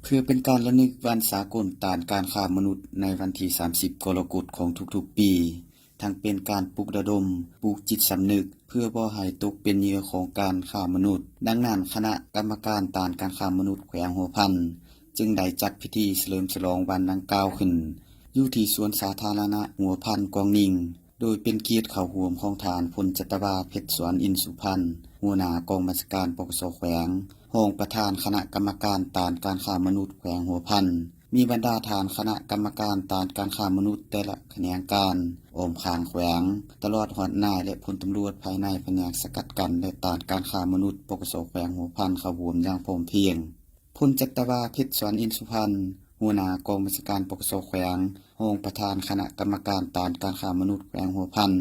ເພື່ອເປັນການລະນຶກວັນສາກົນຕ້ານການຄ້າມະນຸດໃນວັນທີສາມສິບກໍລະກົດຂອງທຸກໆປີ, ທັງເປັນການປຸກລະດົມ, ປູກຈິດສຳນຶກ ເພື່ອບໍ່ໃຫ້ຕົກເປັນເຫຍື່ອຂອງການຄ້າມະນຸດ. ດັ່ງນັ້ນ, ຄະນະກຳມະການຕ້ານການຄ້າມະນຸດແຂວງຫົວພັນ ຈຶ່ງໄດ້ຈັດພິທີສະເຫຼີມສະຫຼອງວັນດັ່ງກ່າວຂຶ້ນ ຢູ່ທີ່ສວນສາທາລະນະຫົວພັນກວາງນິງ, ໂດຍເປັນກຽດເຂົ້າຮ່ວມຂອງທ່ານ ພົນຈັດຕະວາ ເພັດສວນ ອິນສຸພັນ ຫົວໜ້າກອງບັນຊາການ ປກສ ແຂວງ, ຮອງປະທານຄະນະກຳມະການຕ້ານການຄ້າມະນຸດແຂວງຫົວພັນ, ມີບັນດາທ່ານຄະນະກຳມະການຕ້ານການຄ້າມະນຸດແຕ່ລະຂະແໜງການ, ອ້ອມຂ້າງແຂວງ, ຕະຫຼອດຮອດນາຍ ແລະ ພົນຕຳຫຼວດພາຍໃນພະແນກສະກັດກັ້ນ ແລະ ຕ້ານການຄ້າມະນຸດ ປກສ ແຂວງຫົວພັນ ເຂົ້າຮ່ວມຢ່າງພ້ອມພຽງ. ພົນຈັດຕະວາ ເພັດສວນ ອິນສຸພັນ ຫົວໜ້າກອງບັນຊາການ ປກສ ແຂວງ, ຮອງປະທານຄະນະກຳມະການຕ້ານການຄ້າມະນຸດແຂວງຫົວພັນ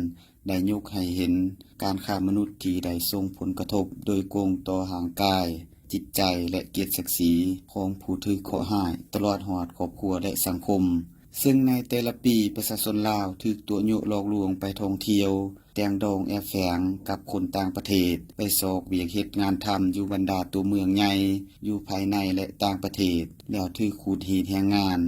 ໄດ້ຍົກໃຫ້ເຫັນການຄ້າມະນຸດທີ່ໄດ້ສົ່ງຜົນກະທົບໂດຍກົງຕໍ່ຮ່າງກາຍ, ຈິດໃຈ ແລະ ກຽດສັກສີຂອງຜູ້ຖືກເຄາະຮ້າຍ, ຕະຫຼອດຮອດຄອບຄົວ ແລະ ສັງຄົມ. ເຊິ່ງໃນແຕ່ລະປີ, ປະຊາຊົນລາວຖືກຕົວະຍົວະຫຼອກລວງໄປທ່ອງທ່ຽວ, ແຕ່ງດອງແອບແຝງກັບຄົນຕ່າງປະເທດ, ໄປຊອກວຽກເຮັດງານທຳຢູ່ບັນດາຕົວເມືອງໃຫຍ່ ຢູ່ພາຍໃນ ແລະ ຕ່າງປະເທດ, ແລ້ວຖືກຂູດຮີດແຮງງານ,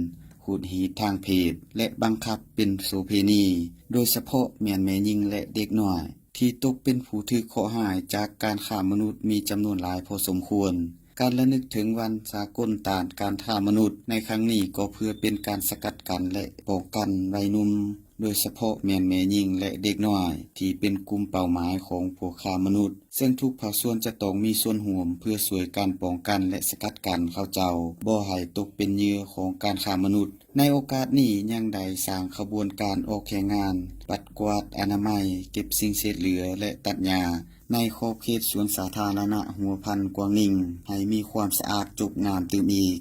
ຂູດຮີດທາງເພດ ແລະ ບັງຄັບເປັນໂສເພນີ, ໂດຍສະເພາະແມ່ນແມ່ຍິງ ແລະ ເດັກນ້ອຍ ທີ່ຕົກເປັນຜູ້ຖືກເຄາະຮ້າຍຈາກການຄ້າມະນຸດມີຈຳນວນຫຼາຍພໍສົມຄວນ. ການລະນຶກເຖິງວັນສາກົນຕ້ານການຄ້າມະນຸດໃນຄັ້ງນີ້ ກໍເພື່ອເປັນການສະກັດກັ້ນ ແລະ ປ້ອງກັນໄວໜຸ່ມ, ໂດຍສະເພາະແມ່ນແມ່ຍິງ ແລະ ເດັກນ້ອຍ ທີ່ເປັນກຸ່ມເປົ້າໝາຍຂອງພວກຄ້າມະນຸດ, ເຊິ່ງທຸກພາກສ່ວນຈະຕ້ອງມີສ່ວນຮ່ວມເພື່ອຊ່ວຍກັນປ້ອງກັນ ແລະ ສະກັດກັ້ນເຂົາເຈົ້າບໍ່ໃຫ້ຕົກເປັນເຫຍື່ອຂອງການຄ້າມະນຸດ. ໃນໂອກາດນີ້ຍັງໄດ້ສ້າງຂະບວນການອອກແຮງງານ, ປັດກວາດອະນາໄມ, ເກັບສິ່ງເສດເຫຼືອ ແລະ ຕັດຫຍ້າໃນຂອບເຂດສວນສາທາລະນະຫົວພັນກວາງນິງ ໃຫ້ມີຄວາມສະອາດຈົບງາມຕື່ມອີກ.